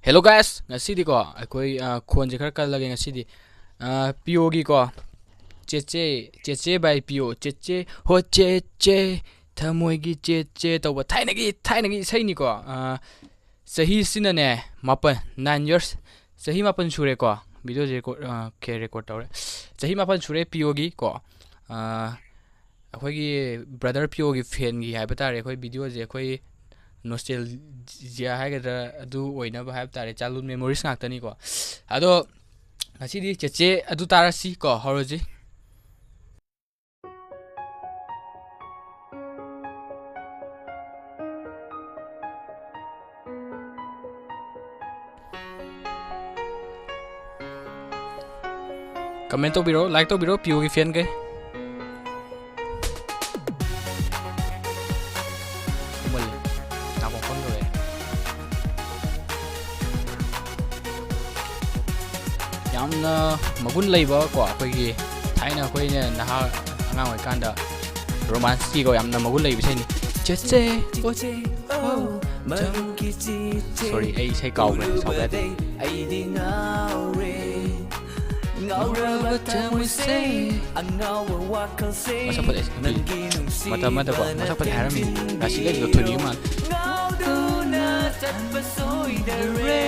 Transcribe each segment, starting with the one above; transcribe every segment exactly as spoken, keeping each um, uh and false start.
Hello guys, ꯉꯁꯤꯗꯤꯀꯣ ꯑꯩꯈꯣꯏ ꯑ, ꯈꯣꯟꯁꯦ ꯈꯔ ꯀꯜꯂꯒꯦ ꯉꯁꯤꯗꯤ꯫ ꯑ, ꯄꯤꯌꯣꯒꯤꯀꯣ ꯆꯦꯆꯦ, ꯆꯦꯆꯦ by ꯄꯤꯌꯣ, ꯆꯦꯆꯦ ꯍꯣ ꯆꯦꯆꯦ, ꯊꯃꯣꯏꯒꯤ ꯆꯦꯆꯦ ꯇꯧꯕ ꯊꯥꯏꯅꯒꯤ, ꯊꯥꯏꯅꯒꯤ ꯏꯁꯩꯅꯤꯀꯣ꯫ ꯑ, ꯆꯍꯤꯁꯤꯅꯅꯦ ꯃꯥꯄꯟ, nine years, ꯆꯍꯤ ꯃꯥꯄꯟ ꯁꯨꯔꯦꯀꯣ꯫ ꯚꯤꯗꯤꯑꯣꯁꯦ ꯔꯦꯀꯣꯔꯠ, ꯑ, ꯀꯦ-, ꯔꯦꯀꯣꯔꯠ ꯇꯧꯔꯦ꯫ ꯆꯍꯤ ꯃꯥꯄꯟ ꯁꯨꯔꯦ ꯄꯤꯌꯣꯒꯤ ꯀꯣ꯫ ꯑ, ꯑꯩꯈꯣꯏꯒꯤ ꯕ꯭ꯔꯗꯔ ꯄꯤꯌꯣꯒꯤ ꯐꯦꯟꯒꯤ ꯍꯥꯏꯕ ꯇꯥꯔꯦ꯫ ꯑꯩꯈꯣꯏ ꯚꯤꯗꯤꯑꯣꯁꯦ ꯑꯩꯈꯣꯏ ꯅꯣꯁꯇꯦꯜꯖꯤꯌꯥ ꯍꯥꯏꯒꯗ꯭ꯔꯥ, ꯑꯗꯨ ꯑꯣꯏꯅꯕ ꯍꯥꯏꯕ ꯇꯥꯔꯦ꯫ ꯆꯥꯏꯜꯍꯨꯗ ꯃꯦꯃꯣꯔꯤꯁ ꯉꯥꯛꯇꯅꯤꯀꯣ꯫ ꯑꯗꯣ ꯉꯁꯤꯗꯤ ꯆꯦꯆꯦ ꯑꯗꯨ ꯇꯥꯔꯁꯤ ꯀꯣ, ꯍꯧꯔꯁꯤ꯫ ꯀꯃꯦꯟ ꯇꯧꯕꯤꯔꯣ, ꯂꯥꯏꯛ ꯇꯧꯕꯤꯔꯣ, ꯄꯤꯌꯣꯒꯤ ꯐꯦꯟꯈꯩ꯫ ꯃꯨꯜꯂꯦ꯫ ꯅꯥꯀꯣꯡ ꯄꯪꯗꯧꯔꯦ꯫ ꯌꯥꯝꯅ ꯃꯒꯨꯟ ꯂꯩꯕ ꯀꯣ, ꯑꯩꯈꯣꯏꯒꯤ ꯊꯥꯏꯅ ꯑꯩꯈꯣꯏꯅ ꯅꯍꯥ ꯑꯉꯥꯡ ꯑꯣꯏꯔꯤꯀꯥꯟꯗ ꯔꯣꯃꯥꯟꯁꯀꯤꯀꯣ ꯌꯥꯝꯅ ꯃꯒꯨꯟ ꯂꯩꯕ ꯏꯁꯩꯅꯤ꯫ ꯆꯦꯆꯦ, ꯄꯣꯆꯦ, ꯑꯣ, ꯃꯔꯨꯞꯀꯤ ꯆꯦꯆꯦ꯫ Sorry, ꯑꯩ ꯏꯁꯩ ꯀꯥꯎꯈ꯭ꯔꯦ, ꯁꯥꯎꯕ ꯌꯥꯗꯦ꯫ ꯎꯕꯗꯩ ꯑꯩꯗꯤ ꯉꯥꯎꯔꯦ꯫ ꯉꯥꯎꯔꯕ ꯊꯃꯣꯏꯁꯦ, ꯑꯉꯥꯎꯕ ꯋꯥꯈꯜꯁꯦ, ꯃꯁꯛ ꯐꯖꯩ꯫ ꯅꯪꯒꯤ ꯅꯨꯡꯁꯤꯕꯅ ꯃꯇꯝ ꯑꯃꯗꯀꯣ ꯃꯁꯛ ꯐꯖꯩ ꯍꯥꯏꯔꯝꯃꯤꯅꯦ꯫ ꯔꯥꯁꯤ ꯂꯩꯕꯗꯣ ꯊꯣꯏꯕꯤꯒ ꯃꯥꯜꯂꯦ꯫ ꯉꯥꯎꯗꯨꯅ ꯆꯠꯄ ꯁꯣꯏꯗꯔꯦ,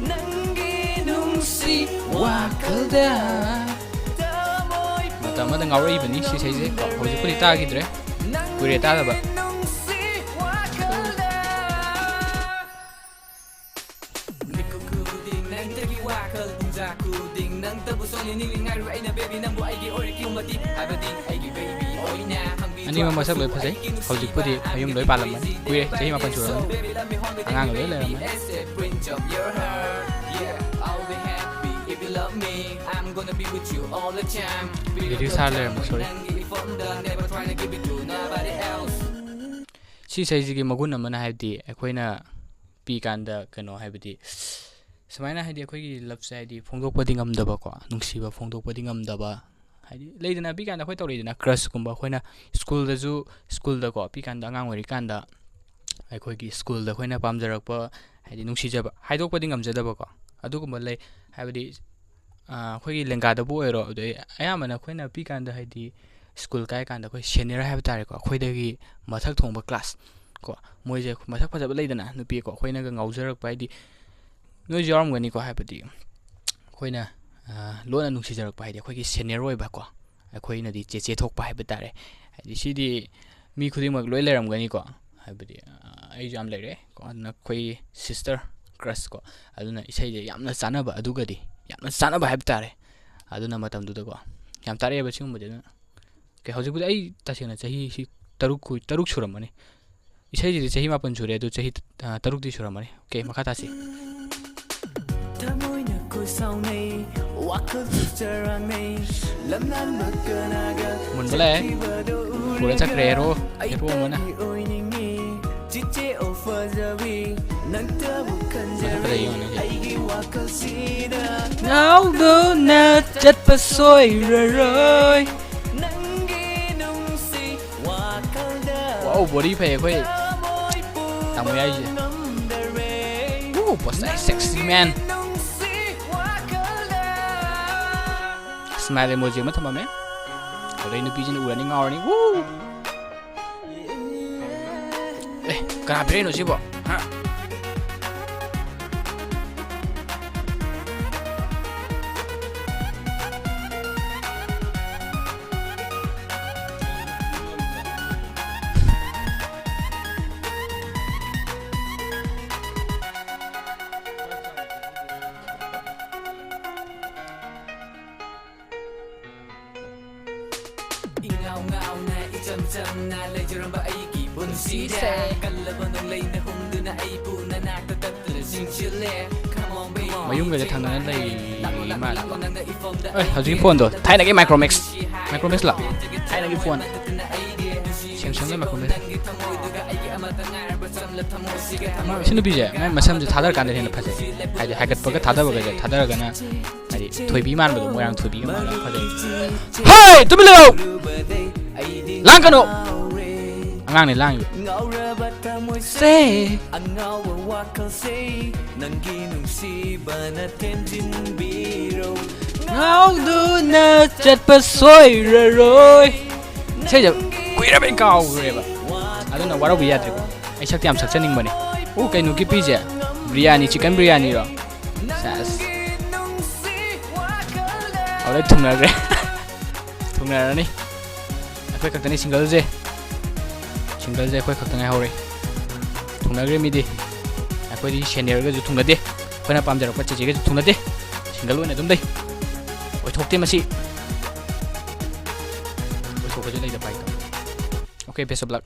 ꯅꯪꯒꯤ ꯅꯨꯡꯁꯤ ꯋꯥꯈꯜꯗ꯫ ꯃꯇꯝ ꯑꯃꯗ ꯉꯥꯎꯔꯛꯏꯕꯅꯤ ꯁꯤ ꯏꯁꯩꯁꯦ꯫ ꯍꯧꯖꯤꯛꯄꯨꯗꯤ ꯇꯥꯈꯤꯗ꯭ꯔꯦ, ꯀꯨꯏꯔꯦ ꯇꯥꯗꯕ꯫ ꯅꯪꯇꯒꯤ ꯋꯥꯈꯜ ꯄꯨꯡꯖꯥ ꯈꯨꯗꯤꯡ ꯅꯪꯇꯕꯨ ꯁꯣꯛꯅꯤ ꯅꯤꯡꯂꯤ ꯉꯥꯏꯔꯨ ꯑꯩꯅ baby ꯅꯪꯕꯨ ꯑꯩꯒꯤ ꯑꯣꯏꯔꯛꯈꯤꯕ ꯃꯇꯤꯛ ꯍꯥꯏꯕꯗꯤ ꯑꯩꯒꯤ baby ꯑꯣꯏꯅ ꯍꯪꯕꯤꯌꯨ ꯑꯅꯤꯃꯛ ꯃꯁꯛ ꯂꯣꯏ ꯐꯖꯩ꯫ ꯍꯧꯖꯤꯛꯄꯨꯗꯤ ꯃꯌꯨꯝ ꯂꯣꯏ ꯄꯥꯜꯂꯝꯃꯅꯤ꯫ ꯀꯨꯏꯔꯦ, ꯆꯍꯤ ꯃꯥꯄꯟ ꯁꯨꯔꯝꯃꯅꯤ꯫ ꯑꯉꯥꯡ ꯂꯣꯏ ꯂꯩꯔꯝꯃꯅꯤ꯫ Lyrics ꯁꯥꯔ ꯂꯩꯔꯝꯃꯦ, sorry꯫ ꯁꯤ ꯏꯁꯩꯁꯤꯒꯤ ꯃꯒꯨꯟ ꯑꯃꯅ ꯍꯥꯏꯕꯗꯤ ꯑꯩꯈꯣꯏꯅ ꯄꯤꯀꯥꯟꯗ ꯀꯩꯅꯣ ꯍꯥꯏꯕꯗꯤ ꯁꯨꯃꯥꯏꯅ ꯍꯥꯏꯗꯤ ꯑꯩꯈꯣꯏꯒꯤ ꯂꯞꯁꯦ ꯍꯥꯏꯗꯤ ꯐꯣꯡꯗꯣꯛꯄꯗꯤ ꯉꯝꯗꯕꯀꯣ, ꯅꯨꯡꯁꯤꯕ ꯐꯣꯡꯗꯣꯛꯄꯗꯤ ꯉꯝꯗꯕ, ꯍꯥꯏꯗꯤ ꯂꯩꯗꯅ ꯄꯤꯀꯥꯟꯗ ꯑꯩꯈꯣꯏ ꯇꯧꯔꯛꯏꯗꯅ crushꯀꯨꯝꯕ ꯑꯩꯈꯣꯏꯅ ꯁ꯭ꯀꯨꯜꯗꯁꯨ, ꯁ꯭ꯀꯨꯜꯗꯀꯣ ꯄꯤꯀꯥꯟꯗ ꯑꯉꯥꯡ ꯑꯣꯏꯔꯤꯀꯥꯟꯗ ꯑꯩꯈꯣꯏꯒꯤ ꯁ꯭ꯀꯨꯜꯗ ꯑꯩꯈꯣꯏꯅ ꯄꯥꯝꯖꯔꯛꯄ ꯍꯥꯏꯗꯤ ꯅꯨꯡꯁꯤꯖꯕ, ꯍꯥꯏꯗꯣꯛꯄꯗꯤ ꯉꯝꯖꯗꯕꯀꯣ, ꯑꯗꯨꯒꯨꯝꯕ ꯂꯩ꯫ ꯍꯥꯏꯕꯗꯤ ꯑꯩꯈꯣꯏꯒꯤ ꯂꯦꯡꯒꯥꯗꯕꯨ ꯑꯣꯏꯔꯣ, ꯑꯗꯩ ꯑꯌꯥꯝꯕꯅ ꯑꯩꯈꯣꯏꯅ ꯄꯤꯛꯏꯀꯥꯟꯗ, ꯍꯥꯏꯗꯤ ꯁ꯭ꯀꯨꯜ ꯀꯥꯏꯀꯥꯟꯗ ꯑꯩꯈꯣꯏ ꯁꯦꯅꯤꯌꯔ ꯍꯥꯏꯕ ꯇꯥꯔꯦꯀꯣ, ꯑꯩꯈꯣꯏꯗꯒꯤ ꯃꯊꯛ ꯊꯣꯡꯕ ꯀ꯭ꯂꯥꯁ ꯀꯣ, ꯃꯣꯏꯁꯦ ꯃꯁꯛ ꯐꯖꯕ ꯂꯩꯗꯅ, ꯅꯨꯄꯤꯀꯣ, ꯑꯩꯈꯣꯏꯅꯒ ꯉꯥꯎꯖꯔꯛꯄ, ꯍꯥꯏꯗꯤ ꯅꯣꯏꯁꯨ ꯌꯥꯎꯔꯝꯒꯅꯤꯀꯣ, ꯍꯥꯏꯕꯗꯤ ꯑꯩꯈꯣꯏꯅ ꯂꯣꯟꯅ ꯅꯨꯡꯁꯤꯖꯔꯛꯄ, ꯍꯥꯏꯗꯤ ꯑꯩꯈꯣꯏꯒꯤ ꯁꯦꯅꯤꯌꯔ ꯑꯣꯏꯕꯀꯣ, ꯑꯩꯈꯣꯏꯅꯗꯤ ꯆꯦꯆꯦ ꯊꯣꯛꯄ ꯍꯥꯏꯕ ꯇꯥꯔꯦ꯫ ꯍꯥꯏꯗꯤ ꯁꯤꯗꯤ ꯃꯤ ꯈꯨꯗꯤꯡꯃꯛ ꯂꯣꯏ ꯂꯩꯔꯝꯒꯅꯤꯀꯣ, ꯍꯥꯏꯕꯗꯤ ꯑꯩꯁꯨ ꯌꯥꯝ ꯂꯩꯔꯦ ꯀꯣ꯫ ꯑꯗꯨꯅ ꯑꯩꯈꯣꯏꯒꯤ ꯁꯤꯁꯇꯔ ꯀ꯭ꯔꯁ ꯀꯣ, ꯑꯗꯨꯅ ꯏꯁꯩꯁꯦ ꯌꯥꯝꯅ ꯆꯥꯟꯅꯕ, ꯑꯗꯨꯒꯗꯤ ꯌꯥꯝꯅ ꯆꯥꯟꯅꯕ ꯍꯥꯏꯕ ꯇꯥꯔꯦ꯫ ꯑꯗꯨꯅ ꯃꯇꯝꯗꯨꯗꯀꯣ ꯌꯥꯝ ꯇꯥꯔꯛꯑꯦꯕ ꯁꯤꯒꯨꯝꯕꯗꯤ꯫ ꯑꯗꯨꯅ ꯀꯩ, ꯍꯧꯖꯤꯛꯄꯨꯗꯤ ꯑꯩ ꯇꯁꯦꯡꯅ ꯆꯍꯤꯁꯤ ꯇꯔꯨꯛ ꯀꯨ-, ꯇꯔꯨꯛ ꯁꯨꯔꯝꯃꯅꯤ꯫ ꯏꯁꯩꯁꯤꯗꯤ ꯆꯍꯤ ꯃꯥꯄꯟ ꯁꯨꯔꯦ, ꯑꯗꯨ ꯆꯍꯤ, ꯑ, ꯇꯔꯨꯛꯇꯤ ꯁꯨꯔꯝꯃꯅꯤ꯫ ꯑꯣꯀꯦ, ꯃꯈꯥ ꯇꯥꯁꯤ꯫ ꯊꯃꯣꯏꯅ ꯈꯨꯁꯥꯎꯅꯩ, ꯋꯥꯈꯜꯁꯨ ꯆꯔꯥꯡꯅꯩ, ꯂꯝꯂꯥꯟꯕ ꯀꯅꯥꯒ ꯃꯨꯟꯕ ꯂꯥꯛꯑꯦ꯫ ꯆꯠꯈꯤꯕꯗꯣ ꯄꯨꯔ ꯆꯠꯈ꯭ꯔꯦ ꯎꯔꯒ ꯍꯦꯔꯣ, ꯍꯦꯔꯣ ꯑꯃꯅ꯫ ꯑꯩꯇꯗꯤ ꯑꯣꯏꯅꯤꯡꯉꯤ, ꯆꯤꯆꯦ ꯑꯣ ꯐꯖꯕꯤ, ꯅꯪꯇꯕꯨ ꯃꯊꯛꯇ ꯈꯟꯖꯔꯦ ꯂꯩ ꯌꯦꯡꯉꯣꯅꯦ ꯁꯤ꯫ ꯑꯩꯒꯤ ꯋꯥꯈꯜꯁꯤꯗ꯫ ꯉꯥꯎꯗꯨꯅ ꯆꯠꯄ ꯁꯣꯏꯔꯔꯣꯏ꯫ ꯅꯪꯒꯤ ꯅꯨꯡꯁꯤ ꯋꯥꯈꯜꯗ ꯋꯥꯎ, ꯕꯣꯗꯤ ꯐꯩ ꯑꯩꯈꯣꯏ ꯊꯃꯣꯏ ꯇꯥꯃꯣ ꯌꯥꯏꯁꯦ꯫ ꯄꯨꯡꯉꯝꯗꯔꯦ꯫ ꯋꯨ, ꯄꯣꯁꯇꯥꯏ ꯁꯦꯛꯁꯤ ꯃꯦꯟ꯫ ꯅꯨꯡꯁꯤ ꯋꯥꯈꯜꯗ꯫ ꯁ꯭ꯃꯥꯏꯜ ꯏꯃꯣꯖꯤ ꯑꯃ ꯊꯝꯃꯝꯃꯦ꯫ ꯑꯗꯩ ꯅꯨꯄꯤꯁꯤꯅ ꯎꯔꯅꯤ ꯉꯥꯎꯔꯅꯤ꯫ ꯋꯨ! ꯑꯦ, ꯀꯅꯥ ꯄꯤꯔꯛꯏꯅꯣ ꯁꯤꯕꯣ? ꯍꯥ? ꯏꯉꯥꯎ ꯉꯥꯎꯅ ꯏꯆꯝ ꯆꯝꯅ ꯂꯩꯖꯔꯝꯕ ꯑꯩꯒꯤ ꯄꯨꯟꯁꯤꯗ ꯄꯨꯟꯁꯤꯁꯦ꯫ ꯀꯜꯂꯕ ꯅꯣꯡꯂꯩꯅ ꯍꯨꯝꯗꯨꯅ ꯑꯩꯕꯨ ꯅꯅꯥꯛꯇ ꯇꯠꯇꯨꯅ ꯆꯤꯡꯁꯤꯜꯂꯦ꯫ Come on, baby, ꯃꯌꯨꯝꯒꯁꯦ ꯊꯪꯅꯅ ꯂꯩ ꯂꯥꯛꯂꯣ, ꯂꯥꯛꯂꯣ, ꯃꯥꯜꯂꯦ꯫ ꯂꯥꯛꯂꯣ, ꯅꯪꯅ ꯏꯐꯝꯗ ꯑꯦ, ꯍꯧꯖꯤꯛꯀꯤ ꯑꯩꯒꯤ ꯐꯣꯟꯗꯣ ꯊꯥꯏꯅꯒꯤ ꯃꯥꯏꯀ꯭ꯔꯣꯃꯦꯛꯁ, ꯃꯥꯏꯀ꯭ꯔꯣꯃꯦꯛꯁ ꯂꯥꯛ ꯊꯥꯏꯅꯒꯤ ꯐꯣꯟ꯫ ꯁꯦꯝꯁꯪꯒꯤ ꯃꯥꯏꯀ꯭ꯔꯣꯃꯦꯛꯁ꯫ ꯃꯥ, ꯁꯤ ꯅꯨꯄꯤꯁꯦ ꯃꯥꯏ ꯃꯁꯝꯁꯦ ꯊꯥꯗꯔꯀꯥꯟꯗ ꯍꯦꯟꯅ ꯐꯖꯩ꯫ ꯍꯥꯏꯗꯤ ꯍꯥꯏꯒꯠꯄꯒ ꯊꯥꯗꯕꯒꯁꯦ, ꯊꯥꯗꯔꯒꯅ ꯍꯥꯏꯗꯤ ꯊꯣꯏꯕꯤ ꯃꯥꯟꯕꯗꯣ, ꯃꯣꯏꯔꯥꯡ ꯊꯣꯏꯕꯤꯒ ꯃꯥꯜꯂꯒ ꯐꯖꯩ꯫ ꯍꯦ! ꯇꯨꯃꯤꯟ ꯂꯩꯌꯣ! ꯂꯥꯡꯒꯅꯨ! ꯑꯉꯥꯡꯅꯦ ꯂꯥꯡꯉꯤꯕ꯫ ꯉꯥꯎꯔꯕ ꯊꯃꯣꯏꯁꯦ, ꯁꯦ꯫ ꯑꯉꯥꯎꯕ ꯋꯥꯈꯜꯁꯦ, ꯅꯪꯒꯤ ꯅꯨꯡꯁꯤꯕꯅ ꯊꯦꯝꯖꯤꯟꯕꯤꯔꯣ꯫ ꯉꯥꯎꯗꯨꯅ ꯆꯠꯄ ꯁꯣꯏꯔꯔꯣꯏ꯫ ꯏꯁꯩꯁꯦ ꯀꯨꯏꯔꯕꯩ ꯀꯥꯎꯈ꯭ꯔꯦꯕ꯫ ꯑꯗꯨꯅ ꯋꯥꯔꯧꯕꯤ ꯌꯥꯗ꯭ꯔꯦꯀꯣ꯫ ꯑꯩ ꯁꯛꯇꯤ ꯌꯥꯝ ꯁꯛꯆꯅꯤꯡꯕꯅꯦ꯫ ꯑꯣ, ꯀꯩꯅꯣ ꯀꯤꯄꯤꯁꯦ? ꯕꯤꯔꯌꯥꯅꯤ, ꯆꯤꯛꯀꯟ ꯕꯤꯔꯌꯥꯅꯤꯔꯣ? ꯁꯦꯁ꯫ ꯑꯗꯩ ꯊꯨꯡꯅꯈ꯭ꯔꯦ꯫ ꯊꯨꯡꯅꯔꯅꯤ꯫ ꯑꯩꯈꯣꯏ ꯈꯛꯇꯅꯤ ꯁꯤꯡꯒꯜꯁꯦ꯫ ꯁꯤꯡꯒꯜꯁꯦ ꯑꯩꯈꯣꯏ ꯈꯛꯇ ꯉꯥꯏꯍꯧꯔꯦ꯫ ꯊꯨꯡꯅꯈ꯭ꯔꯦ ꯃꯤꯗꯤ꯫ ꯑꯩꯈꯣꯏꯗꯤ ꯁꯦꯅꯤꯌꯔꯒꯁꯨ ꯊꯨꯡꯅꯗꯦ꯫ ꯑꯩꯈꯣꯏꯅ ꯄꯥꯝꯖꯔꯛꯄ ꯆꯦꯆꯦꯒꯁꯨ ꯊꯨꯡꯅꯗꯦ꯫ ꯁꯤꯡꯒꯜ ꯑꯣꯏꯅ ꯑꯗꯨꯝ ꯂꯩ꯫ ꯑꯣꯏꯊꯣꯛꯇꯦ ꯃꯁꯤ꯫ ꯑꯣꯏꯊꯣꯛꯄꯁꯨ ꯂꯩꯗ ꯄꯥꯏ꯫ Okay, best of luck꯫